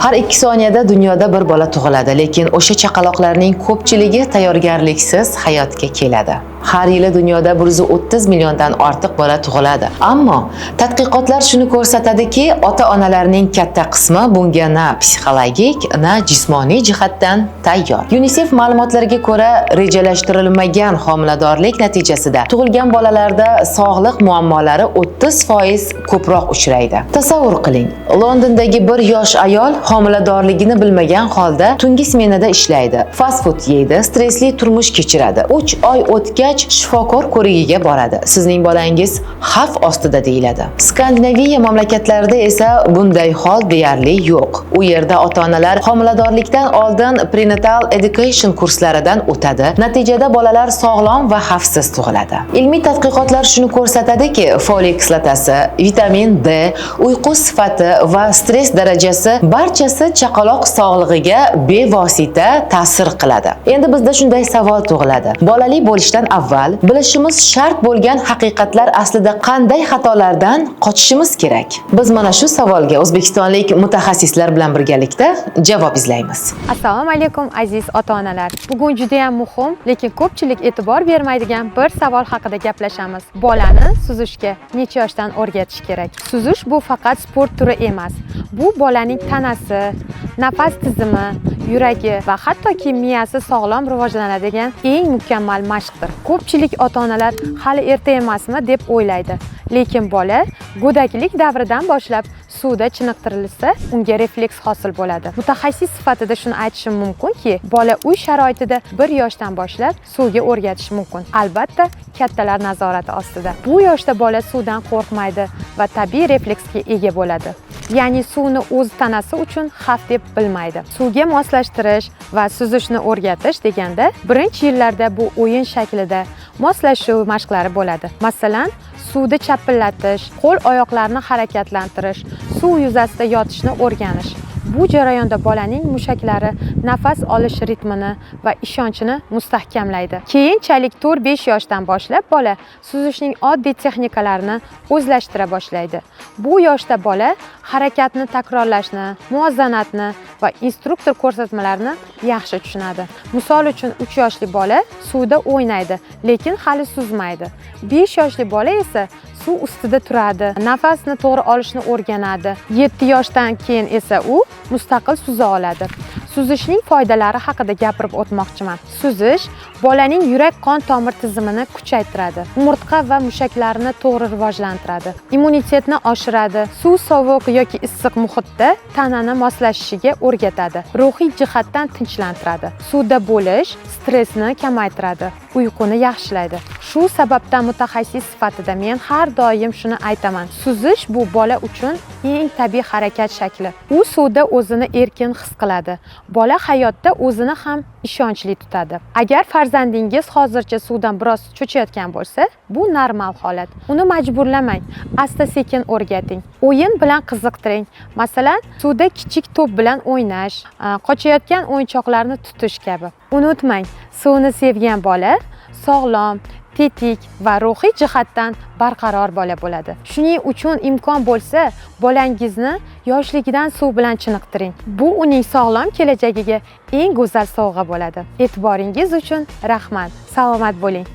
Har 2 soniyada dunyoda bir bola tug'iladi, lekin o'sha chaqaloqlarning ko'pchiligi tayyorgarliksiz hayotga keladi. Har yili dunyoda 130 milliondan ortiq bola tug'iladi. Ammo tadqiqotlar shuni ko'rsatadiki, ota-onalarning katta qismi bunga na psixologik, na jismoniy jihatdan tayyor. UNICEF ma'lumotlariga ko'ra, rejalashtirilmagan homiladorlik natijasida tug'ilgan bolalarda sog'liq muammolari 30% ko'proq uchraydi. Tasavvur qiling, Londondagi bir yosh ayol homiladorligini bilmagan holda tungi smenada ishlaydi, fast food yeydi, stressli turmush kechiradi. 3 oy o'tgach shifokor ko'rigiga boradi. "Sizning bolangiz xavf ostida", deyiladi. Skandinaviya mamlakatlarida esa bunday hol deyarli yo'q. U yerda ota-onalar homiladorlikdan oldin prenatal education kurslaridan o'tadi. Natijada bolalar sog'lom va xavfsiz tug'iladi. Ilmiy tadqiqotlar shuni ko'rsatadiki, foliy kislotasi, vitamin D, uyqu sifati va stress darajasi barchasi chaqaloq sog'lig'iga bevosita ta'sir qiladi. Endi bizda shunday savol tug'iladi. Bolali bo'lishdan avval bilishimiz shart bo'lgan haqiqatlar, aslida qanday xatolardan qochishimiz kerak? Biz mana shu savolga o'zbekistonlik mutaxassislar bilan birgalikda javob izlaymiz. Assalomu alaykum, aziz ota onalar. Bugun juda ham muhim, lekin ko'pchilik e'tibor bermaydigan bir savol haqida gaplashamiz. Bolani suzishga necha yoshdan o'rgatish kerak? Suzish bu faqat sport turi emas. Bu bolaning tanasi, nafas tizimi, yuragi va hattoki miyasi sog'lom rivojlanadigan eng mukammal mashqdir. Ko'pchilik ota onalar hali erta emasmi deb o'ylaydi. Lekin bola go'daklik davridan boshlab suvda chiniqtirilsa, unga refleks hosil bo'ladi. Mutaxassis sifatida shuni aytishim mumkinki, bola uy sharoitida 1 yoshdan boshlab suvga o'rgatish mumkin. Albatta, kattalar nazorati ostida. Bu yoshda bola suvdan qo'rqmaydi va tabiiy refleksga ega bo'ladi. Ya'ni suvni o'z tanasi uchun xavf deb bilmaydi. Suvga moslashtirish va suzishni o'rgatish deganda, birinchi yillarda bu o'yin shaklida moslashuv mashqlari bo'ladi. Masalan, suvda chapillatish, qo'l oyoqlarni harakatlantirish, suv yuzasida yotishni o'rganish. Bu jarayonda bolaning mushaklari, nafas olish ritmini va ishonchini mustahkamlaydi. Keyinchalik 4-5 yoshdan boshlab bola suzishning oddiy texnikalarini o'zlashtira boshlaydi. Bu yoshda bola harakatni takrorlashni, muvozanatni va instruktor ko'rsatmalarini yaxshi tushunadi. Misol uchun, 3 yoshli bola suvda o'ynaydi, lekin hali suzmaydi. 5 yoshli bola esa suv ustida turadi, nafasni to'g'ri olishni o'rganadi. 7 yoshdan keyin esa u mustaqil suza oladi. Suzishning foydalari haqida gapirib o'tmoqchiman. Suzish bolaning yurak qon tomir tizimini kuchaytiradi, umurtqa va mushaklarni to'g'ri rivojlantiradi, immunitetni oshiradi, suv sovuq yoki issiq muhitda tanani moslashishiga o'rgatadi, ruhiy jihatdan tinchlantiradi. Suvda bo'lish stressni kamaytiradi, uyquni yaxshilaydi. Shu sababdan mutaxassis sifatida men har doim shuni aytaman: suzish bu bola uchun eng tabiiy harakat shakli. U suvda o'zini erkin his qiladi. Bola hayotda o'zini ham ishonchli tutadi. Agar farzandingiz hozircha suvdan biroz cho'chiyotgan bo'lsa, bu normal holat. Uni majburlamang, asta sekin o'rgating, o'yin bilan qiziqtiring. Masalan, suvda kichik to'p bilan o'ynash, qochayotgan o'yinchoqlarni tutish kabi. Unutmang, suvni sevgan bola sog'lom, tetik va ruhiy jihatdan barqaror bola bo'ladi. Shuning uchun imkon bo'lsa, bolangizni yoshligidan suv bilan chiniqtiring. Bu uning sog'lom kelajagiga eng go'zal sovg'a bo'ladi. E'tiboringiz uchun rahmat. Salomat bo'ling.